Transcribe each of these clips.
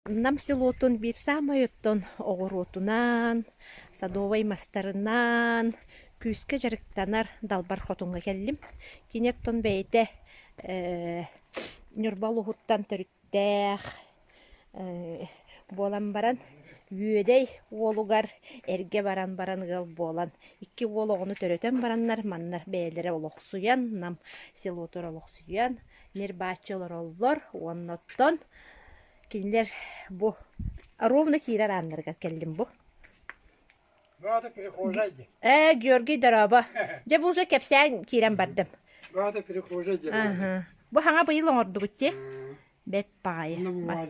Нам селотун биир саамай оттон оҕуруотунан, садовай мастарынан күүскэ дьарыктанар Далбар Хотуҥҥа кэллим. Кини оттон бэйэтэ э, Ньурба улууһуттан төрүттээх э, буолан баран Үөдэй уолугар эргэ баран баран ыал буолан икки уол оҕону төрөтөн бараннар манна бэйэлэрэ олохсуйан Нам селотугар олохсуйан ньир-бааччы олороллор уонна оттон Кинилэр бу ровно киирэр ааннарыгар кэллим бу. Баата прихожай дии. Ээ, Георгий дорообо. Дьэ бу уже кэпсээн киирэн бардым. Баата прихожай дии. Аха. Бу хаҥа быйыл оҥордубут дии. Бэт баҕайы. Мас,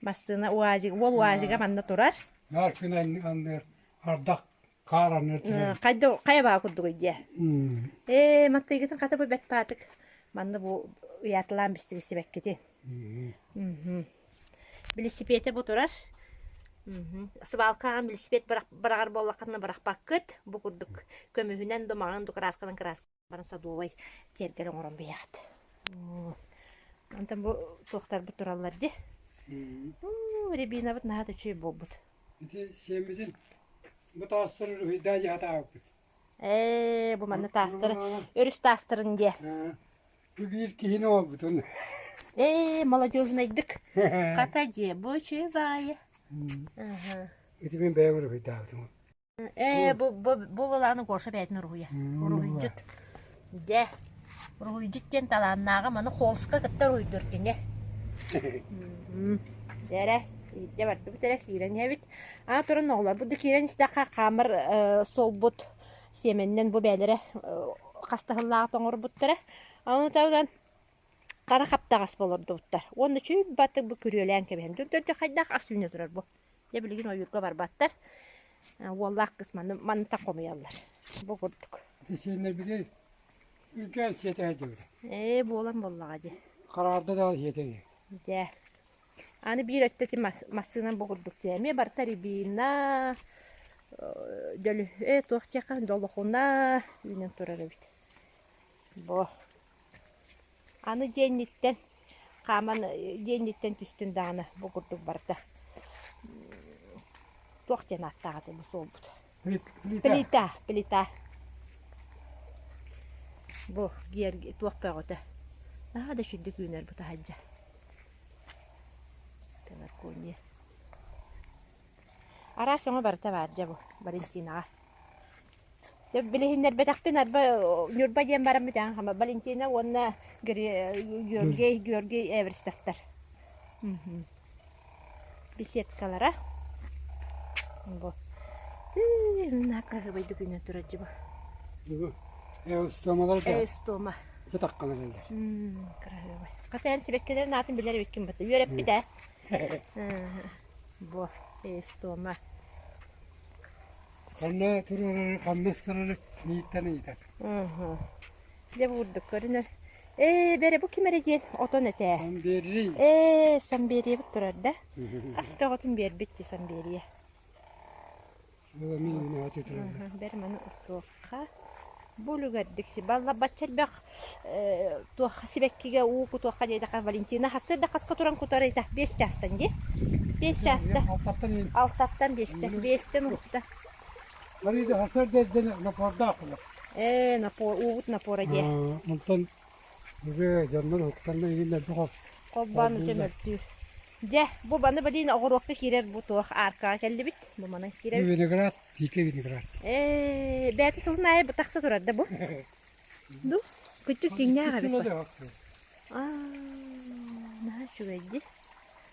массыына УАЗик, уол УАЗига манна турар. Наар күн анныыр ардах хаар анныыр түһэр. Хайда хайа баа курдугуй дии. Ээ, маттыйгытын хата бу бэт баатык. Манна бу ыйаатылаан бистиги сибэккитин. Билисипиэтэ бу турар. Сыбаалкаҕа билисипиэт быраҕар буоллаххытына бырахпаккыт. Бу курдук көмүһүнэн да маҥан да кыраасканан кырааска баран садовай киэргэл оҥорон биһэҕит. Онтон бу туохтарбыт тураллар дии. Рябинабыт наһаа да үчүгэй буолбут. Ити сиэммитин бу таастары уруһуйдаа дии сатаабыппыт. Ээ, бу манна таастары, өрүс таастарын диэ. Бу биир киһини оҥорбутун. Ээ, молодежнайдык. Хата дьиэ, бу үчүгэй баайы. Ити мин бэйэм уруһуйдаабытым. Ээ, бу, бу, бу былааны Гоша бэйэтин уруһуйа. Уруһуйдьут. Дьэ, уруһуйдьут диэн талааннааҕа маны холска кытта уруһуйдуур кини. Дьэ эрэ, иһирдьэ бардыбыт эрэ, киирэн иһэбит. Аа туран оҕолорбут да киирэн истэххэ хаамар суолбут сиэмэннэн бу бээлэрэ хастаһыллаах оҥорбуттара. Ону таһынан хара хаптаҕас олордубуттар. Уонна үчүгэй баттык бу күрүөлээн кэбиһэн. Төрдө хайдах ас үүнэ турар бу. Дьэ билигин ойуурга барбаттар. Уоллаах кыс маны мантан хомуйаллар. Бу курдук. Сиэннэрбитин үргээн сиэтэ сылдьыбыта. Ээ буолан буоллаҕа дии. Хараарда да сиэтэ. Дьэ. Аны биир өттө ити массыынан бу курдук дии. Эмиэ барыта рябина, дөлүһүө туох диэххэ долохуна үүнэн турар эбит. Бу. Аны дьиэ инниттэн хааман дьиэ инниттэн түстүн даҕаны бу курдук барыта туох диэн ааттаах этэй бу суолбут? Плита, плита. Бу гиэрги туох бөҕөтө. Наһаа да үчүгдүк үүнэр бу таһырдьа. Пеларгония. Араас өҥө барыта баар дьэ бу Валентинаҕа. Дьэ билиһиннэрбэтэхпин арба Ньурба диэн баран бүтээн хама Валентина уонна Георгий Георгий Эверстовтар. Беседкалара. Бу. Наакаһыбайдык үүнэн турар дьэ бу. Эустома Эустома. Сытаххана кэллэр. Кыраһыабай. Хата эн сибэккилэрин аатын билэр эбиккин бата. Үөрэппит ээ. Бу эустома. Ханна турарын, ханна сытарын мииттэн ыйытар. Дьэ буурдук көрүнэр. Ээ, бэрэ бу ким эрэ диэн отон этээ. Самберий. Ээ, самбериябыт турар да. Ас бөҕөтүн биэрбит дии самберия. Бэр маны устуохха. Бу үлүгэрдик баллабачча элбэх туохха сибэккигэ уу кутуохха диэтэххэ Валентина хассыр да хаска туран кутар ыйта биэс чаастан дии. Биэс чааста. Алтаттан биэстэ. Биэстэн уһукта. Мария хасар дэрдэн напордаах буолар. Ээ, напор, уубут напора диэ. Онтон уже дьоннор уһуктанна игин элбэх Холбоон үтө мөлтүүр. Дьэ, бу баны блин оҕуруокка киирэр бу туох ааркаҕа кэллибит. Бу манан киирэбит. Виноград, дикий виноград. Ээ, бэйэтэ сылын аайы тахса турар да бу? Ду, күччүк дьиҥнээх эбит. Аа, наһаа үчүгэй дии.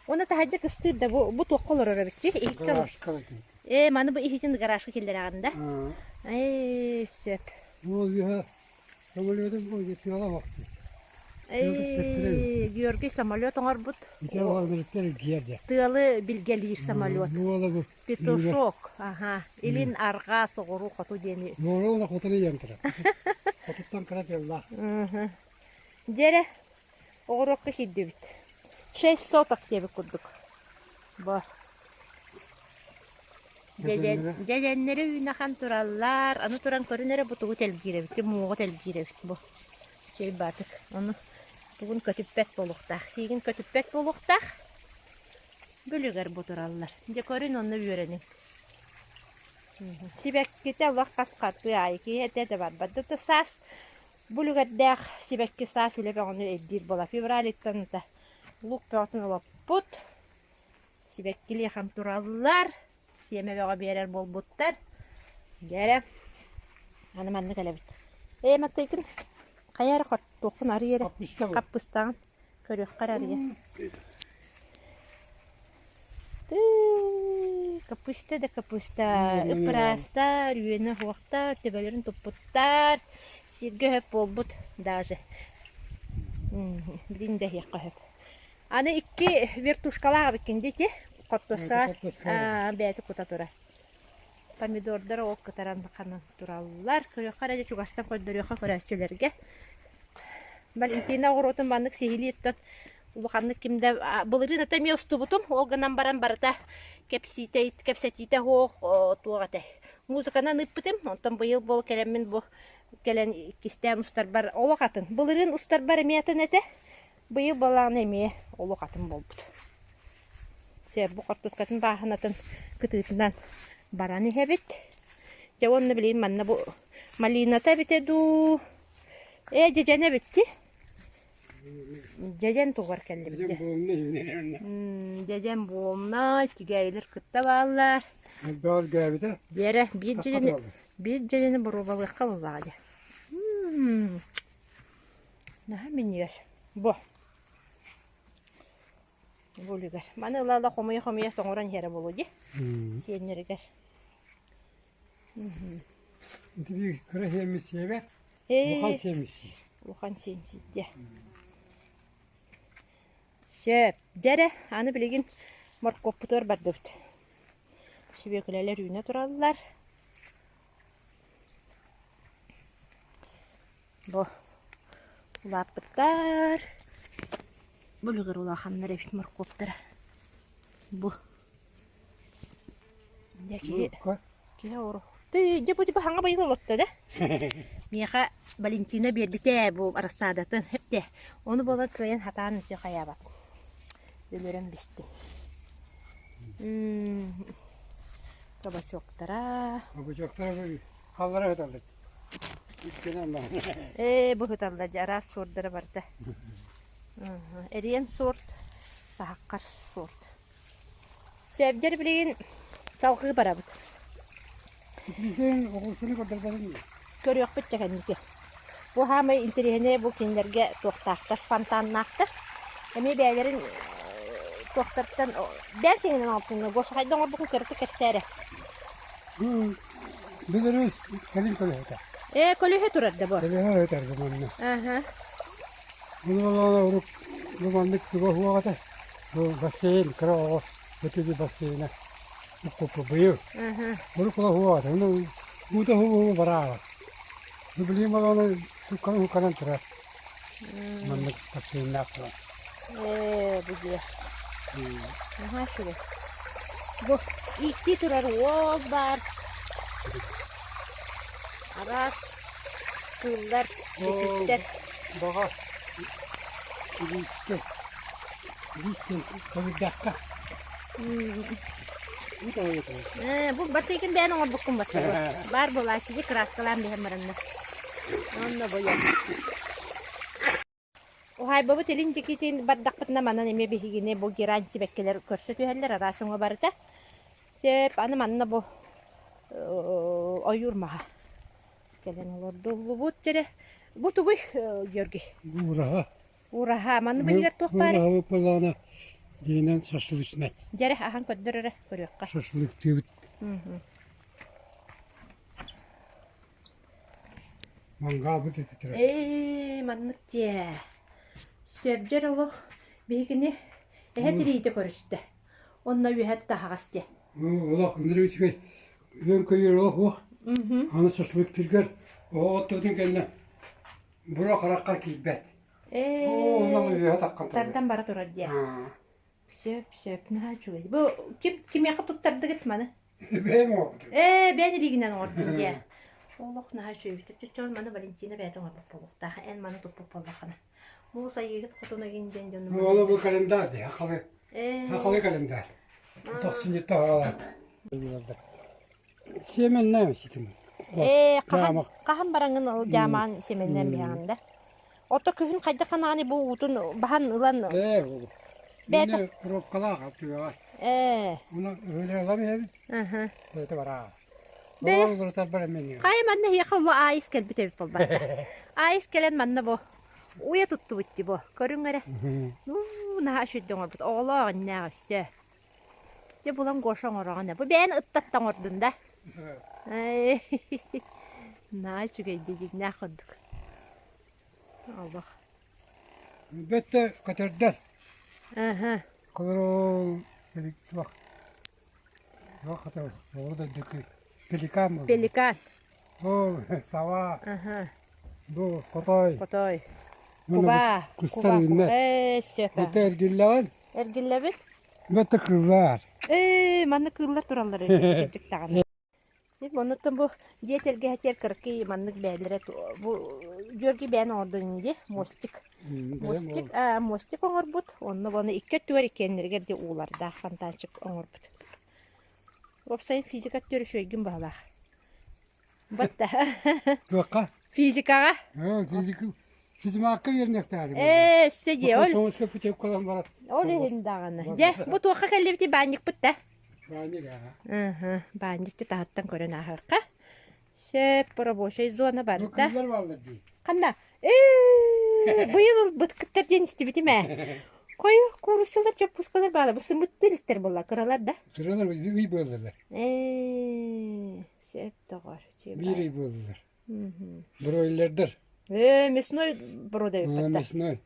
Уонна таһырдьа кыстыыр да бу, бу туохха олорор эбит дии? Иһиккэ олорор. Ээ, маны бу иһитин гаражка киллэрэҕин да? Ээ, сөп. Бу үөһэ Самолетым тыала охту. Ээ, Георгий самолет оҥорбут. Тыалы билгэлиир самолет. Петушок, аха. Илин, арҕаа, соҕуруу, хоту диэни. Буола хотуну ийэн турар. Хотуттан кыра тыаллаах. Дьэрэ, оҕуруокка киирдибит. Шесть соток диэбит курдук. Бо. Дьэдьэннэри үүнэхэн тураллар, аны туран көрүн эрэ бу тугу тэлгиир эбит, муоҕу тэлгиир эбит бу. Чэй баатык, ону тугун көтүппэт буолуохтаах, сиигин көтүппэт буолуохтаах. Бүлүгэр бу тураллар. Дьэ көрүн онно үөрэниҥ. Сибэккитэ олох хас хатыы аайы киһи этэ да барбат. Да саас бүлүгэрдээх сибэкки саас үлэ бөҕөнү ирдиир буола. Февралиттан ыта лук бөҕөтүн олоппут. Сибэккилиэхэм тураллар. Сиэмэ бөҕө биэрэр буолбуттар. Дьэ аны манна кэлэбит. Ээ Маттайгын хайа эрэ хортуоххун арый эрэ. Хаппыстаҕын көрүөххэ эрэ арыйа. Тыы, капуста да капуста, ыпыраастар, үөнэ уһуохтар, төбөлөрүн туппуттар, сиргэ өһөп буолбут даже. Билин да иһиэххэ сөп. Аны икки вертушкалаах эбиккин дии ити хортуоскаҕа бэйэтэ кута турар. Помидордар ол кытаран ханан тураллар. Көрүөххэ эрэ чугастан көрдөрүөххэ көрөөччүлэргэ. Валентина оҕуруотун маннык сиһилии оттон улаханнык ким да былырыын ата эмиэ устубутум. Ол гынан баран барыта кэпсиитэ кэпсэтиитэ суох туох этэй. Музыканан ыыппытым. Онтон быйыл буол кэлэммин бу кэлэн иккистээн устарбар олох атын. Былырыын устарбар эмиэ атын этэ. Быйыл балаҕан эмиэ олох атын буолбут. Сөп, бу хортуускатын бааһынатын кытыытынан баран иһэбит. Дьэ уонна билигин манна бу малината эбитэ дуу? Ээ, дьэдьэн эбит дии. Дьэдьэн тугар кэллибит дьэ. Дьэдьэн буолна, тигээйилэр кытта бааллар. Элбэҕи Биэрэ, биир дьэдьэни биир дьэдьэни боруобалыахха буоллаҕа дьэ. Наһаа минньигэс. Бу. Бу үлүгэр. Маны ыла-ыла хомуйа-хомуйа тоҥорон иһэрэ буолуо дии. Сиэннэригэр. Ити биир кыра сиэммит сиэбэт, улахан сиэммит сиир. Улахан сиэн сиирдиэ. Сөп. Дьэ эрэ, аны билигин моркуоппутугар бардыбыт. Сүбүөкүлэлэр үүнэ тураллар. Бу улааппыттар. Бу үлүгэр улаханнар эбит моркуоптара. Бу. Дьэ киһи киһи оро. Ты дьэ бу типа хаҥа байыл олотто да? Миэхэ Валентина биэрбитэ бу рассадатын хэпте. Ону буолан кыайан хатаан өтө хайаабат. Өлөрөн бистим. Кабачоктара. Кабачоктара халлара ыталлар. Ээ, быһыталлар дьэ араас суордара барда. Эриэн суорт, саһаххар суорт. Сөбдөр билигин салҕыы барабыт. Көрүөхпүт дьэ кэнники. Бу хаамай интэриэһинэй бу кинилэргэ туохтаахтар, фонтаннаахтар. Эмиэ бэйэлэрин туохтартан бэйэн киҥинэн оҥорбуккун Гоша хайда оҥорбуккун кыратык кэпсээ эрэ. Беларусь кэлин көлөһөтө. Ээ, көлөһө турар да бу. Көлөһө өтөр бу манна. Аха. Бу урук бу маннык туга суох этэ. Бу бассейн кыра оҕо өтүгү бассейна уккуппу быйыл. Аха. Урук ола суох этэ. Ону уута хуу бараабат. Бу билигин баланы сукканан укканан турар. Маннык бассейннаах турар. Ээ, бу дьиэ. Наһаа үчүгэй. Бу ииктии турар уол баар. Араас кыыллар, көтүттэр. Баҕа илиискэ илиискэ көбүрдэххэ. Ээ, бу бартыыкын бэйэн оҥорбуккун баттыгы. Баар буолааччы дии кырааскалаан биһэн баранна. Онно бойон. Уһаайбабыт илин диэкитин бардахпытына манан эмиэ биһигини бу герань сибэккилэр көрсө түһэллэр араас өҥө барыта. Сөп, аны манна бу ойуур маһа кэлэн олордуллубут дьэрэ. Бу тугуй, Георгий? Ураһа. Ураһа. Манна быһыгар туох баарый? Ураһа буоллаҕына дьиэнэн шашлычнай. Дьэрэ, аһан көрдөр эрэ, көрүөххэ. Шашлыктыыбыт. Мангаабыт ититирэ. Ээ, маннык дьиэ. Сөбдьөр олох биһигини эһэ тириитэ көрүстэ. Онно үөһэ таһаҕас дьэ. Олох ынырык үчүгэй үөн көйөр олох уох. Аны шашлыктыргар оҕо оттубутун кэннэ буруо хараххар киирбэт. Ээ, Оо, үөһэ таххан турар. тардан бара турар дьиэ. Сөп, сөп, наһаа үчүгэй. Бу ким кимиэхэ туттардыгыт маны? Бэйэм оҥорбутум. Ээ, бэйэн илиигинэн оҥордун диэ. Олох наһаа үчүгэй. Чоччоон маны Валентина бэйэтэ оҥорбут буолуохтаах. Эн маны туппут буоллаххына. Муус айыыһыт хотуна гин диэн дьону Уола бу календарь дии, хахалы. Ээ. Хахалы календарь. Тохсунньута хаалар. Сиэмэннээн ситим. Ээ, хаһан, хаһан бараҥҥын ол дьаамаан сиэмэннээн биһэҕин да? Ото күһүн хайдах ханаҕыный бу уутун баһан ылан Ээ, ол. бэйэтэ Мине пробкалаах тыаҕа. Ээ. Уна өлө иһэбит. Аха. Бэйэтэ бараа. Бэйэ Ол урутар меню. хайа манна эһиэхэ улуу аайыс кэлбит эбит буолбатта. Аайыс кэлэн манна бу уйа туттубут дии бу. Көрүҥ эрэ. Уу, наһаа үчүгэй оҥорбут. Оҕолоох иннээх өссө. Дьэ булан Гоша оҥороҕун ээ. Бу бэйэн ыттатта оҥордун да. Наһаа үчүгэй дии дьиҥнээх курдук. Олох. Бөттө көтөрдөр. Аха. Колорол туох туох пеликан буолла. Пеликан. Ол сава. Аха. Бу хотой. Хотой. Куба. Кустар үүннэр. Ээ, сөп. Ити эргиллэҕин. Эргиллэбит. Бөттө кыыллар. Ээ, манна кыыллар тураллар эбит кырдьык даҕаны. Оннуттан бу дьиэ тэлгэһэтигэр кыракый маннык бээлэрэ бу Георгий бэйэн оҥордун ини дии мостик. Мостик аа мостик оҥорбут. Онно ону икки өттүгэр иккиэннэригэр дии уулардаах фонтанчик оҥорбут. Уопсайын физика өттүгэр үчүгэйгин баһылаах. Батта. Туохха? Физикаҕа. Физика Физмакка үөрэнэхтээри. Ээ, өссө дии ол. Соҕуска путевкалан барар. Ол иһин даҕаны. Дьэ, бу туохха кэллибитий баанньыкпыт да? Баанньык аа. Ыһы, баанньыкты таһыттан көрөн ааһыахха. Сөп, рабочай зона Бу барда. кыыллар бааллар дии. Ханна? Ээ, быйыл ылбыт кыттар диэн истибитим ээ. Кой, кууруссалар, чоппускалар баала. Бу сымыттыы иликтэр буолла, кыралар да. Кыралар ый буоллалар. Ээ, сөп доҕор. Биир ый буоллулар. Бройлердэр. Ээ, мясной борода эбиппит да. Мясной.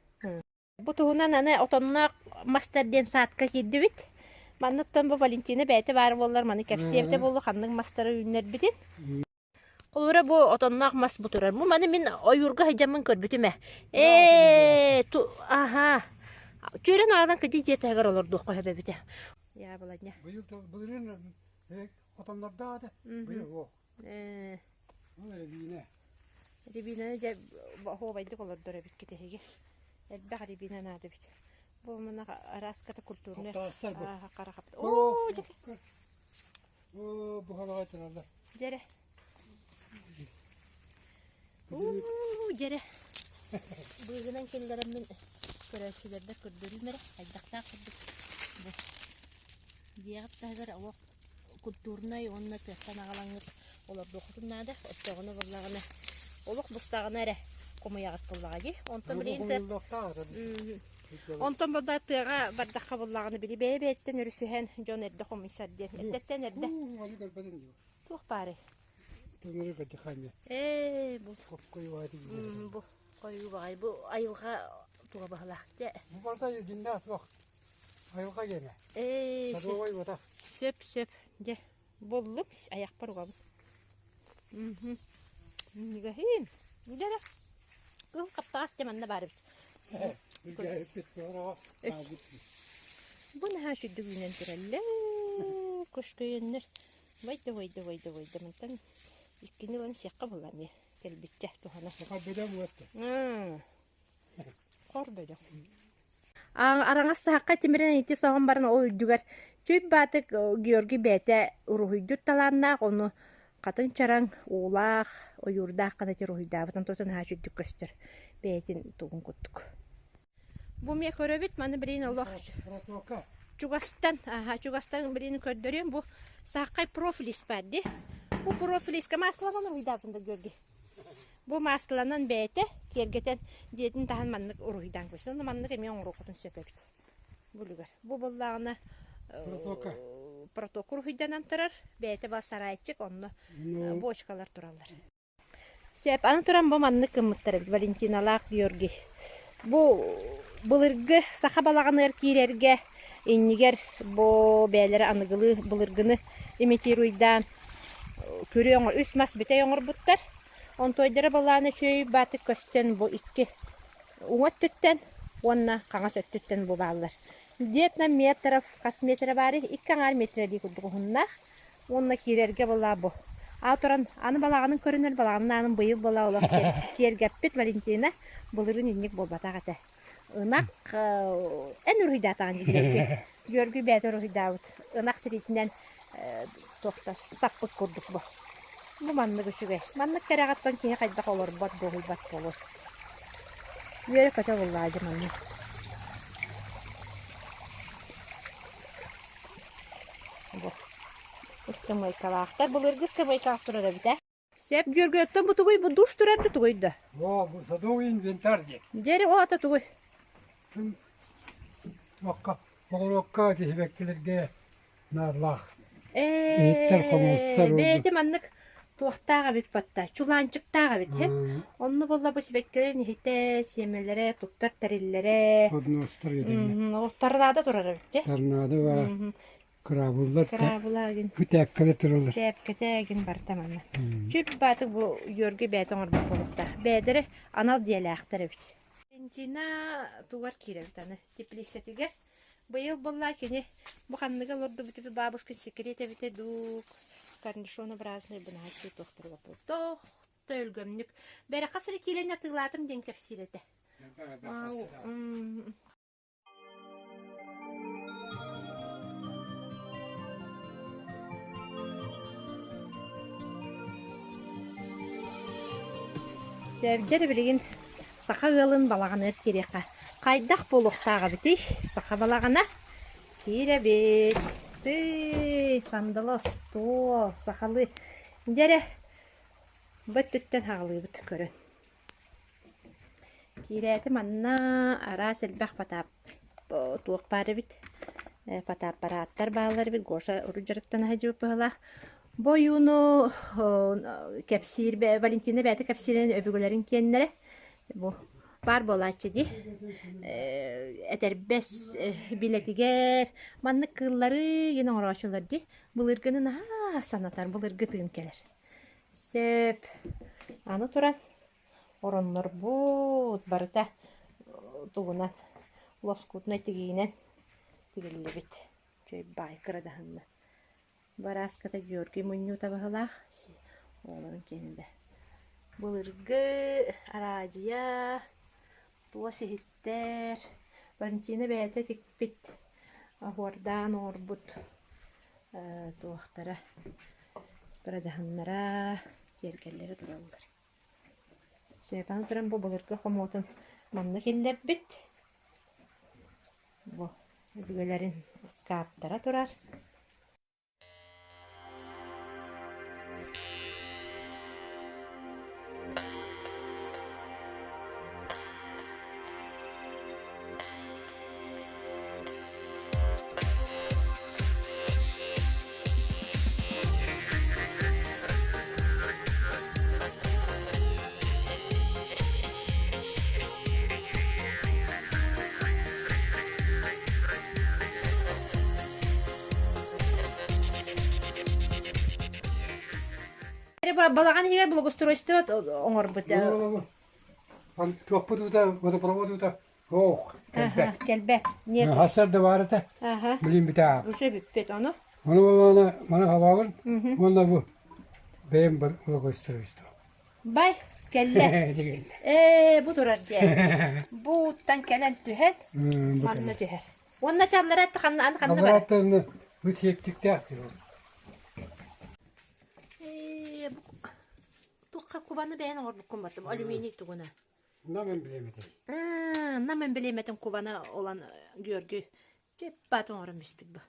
Бу туһунан аны отонноох мастар диэн саадка киирдибит. Манныттан бу Валентина бэйэтэ баар буоллар маны кэпсиэбитэ буолуо ханнык мастары үүннэрбитин. Холобура бу отонноох мас бу турар. Бу маны мин ойуурга сылдьаммын көрбүтүм ээ. Ээ, ту аха. Түөрэн аҕалан кыдьы дьиэ таһыгар олордуохха сөп эбитэ. Яблоня. Быйыл былырыын отоннордоох этэ. Быйыл суох. Ээ. Ол рябина. Рябинаны дьэ оһуобайдык олордор эбиккит эһиги. Элбэх рябина наада эбит. Бу мына араската культурный Хаптаҕастар бу. хара хапта. Оо, дьэ. Оо, бухалаҕа тураллар. Дьэрэ. Уу, дьэрэ. Быыһынан киллэрэммин көрөөччүлэрбэр көрдөрүүм эрэ. Хайдахтаах курдук бу дьиэҕит таһыгар олох культурнай уонна тыаттан аҕалаҥҥыт олордуоххутун наада. Оччоҕуна буоллаҕына олох бустаҕына эрэ хомуйаҕыт буоллаҕа дии. Онтон билигин тыа Онтон балда тыаҕа бардахха буоллаҕына били бэйэ-бэйэттэн өрүсүһэн дьон эрдэ хомуйсар диэн. Эрдэттэн эрдэ. Туох баарый? Ээ, бу бу хойуу баҕай бу айылҕа туга баһылаах дьэ. Бу барыта дьиҥнээх туох айылҕа гиэнэ. Ээ, Садовай уотах. сөп сөп дьэ буллум айахпар угабын. Мм. Минньигэһин. Дьэ эрэ. Кыһыл хаптаҕас дьэ манна баар эбит. Өс. Бу наһаа үчүгдүк үүнэн тураллар. Көшкөйөннөр. Вайда, вайда, вайда, вайда. Мантан иккини ылан сиэххэ буолла эмиэ. Кэлбиччэ туһана. Хор бөдөҥ уотта. Хор бөдөҥ. Араҥас саһахха тимирэн ити соһон баран ол үрдүгэр Чүй Баатык Георгий бэйэтэ уруһуйдьут талааннаах, ону хатыҥ чараҥ, уулаах, ойуурдаах гына ити уруһуйдаабытын онтон наһаа үчүгдүк көстөр бэйэтин тугун курдук. Бу эмиэ көрөбүт, маны билигин олох Протока. чугастан, аха, чугастан билигин көрдөрүөм. Бу сааххай профилис баар дии. Бу профилиска масланан уруһуйдаабытын да Георгий. Бу масланан бэйэтэ киэргэтэн дьиэтин таһын маннык уруһуйдаан көрсө. Онно маннык эмиэ оҥоруоххутун сөп эбит. Бу үлүгэр. Бу буоллаҕына Протока. протока уруһуйданан турар. Бэйэтэ бал сарайчик, онно бочкалар тураллар. Сөп, аны туран бу маннык гыммыттар эбит Валентиналаах Георгий. Бу былыргы саха балаҕаныгар киирэргэ иннигэр бу бэйэлэрэ аныгылыы былыргыны имитируйдаан күрүө оҥор үс мас бүтэй оҥорбуттар. Онтуойдара былаана үчүгэй баатык көстөн бу икки уҥа өттүттэн уонна хаҥас өттүттэн бу бааллар. Где-то метров, хас метрэ баарый? Икки аҥаар метрэлии курдук уһуннаах. Уонна киирэргэ была бу. Аа туран аны балаҕанын көрүнэр балаҕанын аанын быйыл была олох киэргэппит Валентина былырыын инник буолбатах этэ. Ынах эн уруһуйдаатаҕын дьиҥэр. Георгий бэйэтэ уруһуйдаабыт. Ынах тириитинэн туохта саппыт курдук бу. Бу маннык үчүгэй. Маннык кэрэҕиттэн киһи хайдах олорбот, дуоһуйбат буолуой. Үөрэ-көтө буллаа дьэ маннык. Бу ыскамыайкалаахтар. Былыргы ыскамыайкалаах турар эбит ээ. Сөп Георгий, оттон бу тугуй? Бу душ турар да тугуй да? О, бу садовый инвентарь диэн. Дьэри ол ата тугуй? Туохха, оҕуруокка, киһибэккилэргэ наадалаах. Иһиттэр, хомуустар. Бэйэтэ маннык туохтаах эбит батта, чулаанчыктаах эбит һэ. Онно буолла бу сибэккилэрин иһитэ, сиэмэлэрэ, туттар тэриллэрэ. Подностар этиллэр. Торнадо турар эбит дьэ. Торнадо баар. Кыраабыллар Кыраабыла гин. Тээпкэлэр тураллар. Тээпкэтэ гин барыта манна. Чүп баатык бу Георгий бэйэтэ оҥорбут буолуохтаах. Бэйэлэрэ анал дьиэлээхтэр эбит. Валентина тугар киирэбит аны теплицэтигэр. Быйыл буолла кини бу ханныга олордубут бабушкин секрет эбитэ дуу корнишонообразный бынааччы туохтуруга тох өлгөмнүк бэрэхэ сири киилэн атыылаатым диэн кэпсиир этэ. Сэрдьэр билигин саха ыалын балаҕаныгар киириэххэ. Хайдах буолуохтаах эбитий саха балаҕана? Киирэбит. Тыый, сандалы остуол, сахалыы. Дьэ эрэ, бу өттүттэн аҕалыыбыт көрөн. Киирээти манна араас элбэх потап туох баар эбит фотоаппараттар бааллар эбит Гоша урут дьарыктана сылдьыбыт быһыылаах. Бу ойууну кэпсиир Валентина бэйэтэ кэпсиирин өбүгэлэрин киэннэрэ бу баар буолааччы дии этэрбэс билэтигэр маннык кыыллары гин оҥорооччулар дии былыргыны наһаа санатар былыргы тыын кэлэр. Сөп. Аны туран ороннорбут барыта тугунан лоскутнай тигиинэн тигиллибит. Үчүгэй баай кырадаһынна. Барааската Георгий мунньуута баһылаах оҕолорун киэнэ Былыргы араадьыйа, туос иһиттэр, Валентина бэйэтэ тикпит, оһуордаан оҥорбут туохтара, кырадаһыннара, киэргэллэрэ тураллар. Сөпөн туран бу былыргы хомуотун манна киллэрбит. Бу өбүгэлэрин ыскааптара турар. Балаҕан иһигэр благоустройство оҥорбут. Туохпут уута, водопровод уута Ох, кэлбэт. Кэлбэт. Нет. Хассар да баар этэ. Билин бүтэ. Уже бүппүт ону. Ону буоллаҕына маны хабаабын уонна бу бэйэм благоустройство. Бай, кэллэ. Ээ, бу турар диэн. Бу уттан кэлэн түһэн, манна түһэр. Уонна чаллара ханна аны ханна бар? Аллараттан бу сиэптиктээх диэн. Ээ, бу туохха кубаны бэйэн оҥорбуккун баттым, алюминий тугуна. Нам эмблемэтин. Нам эмблемэтин кубана olan Георгий чеппаат оҥорон биспит бу.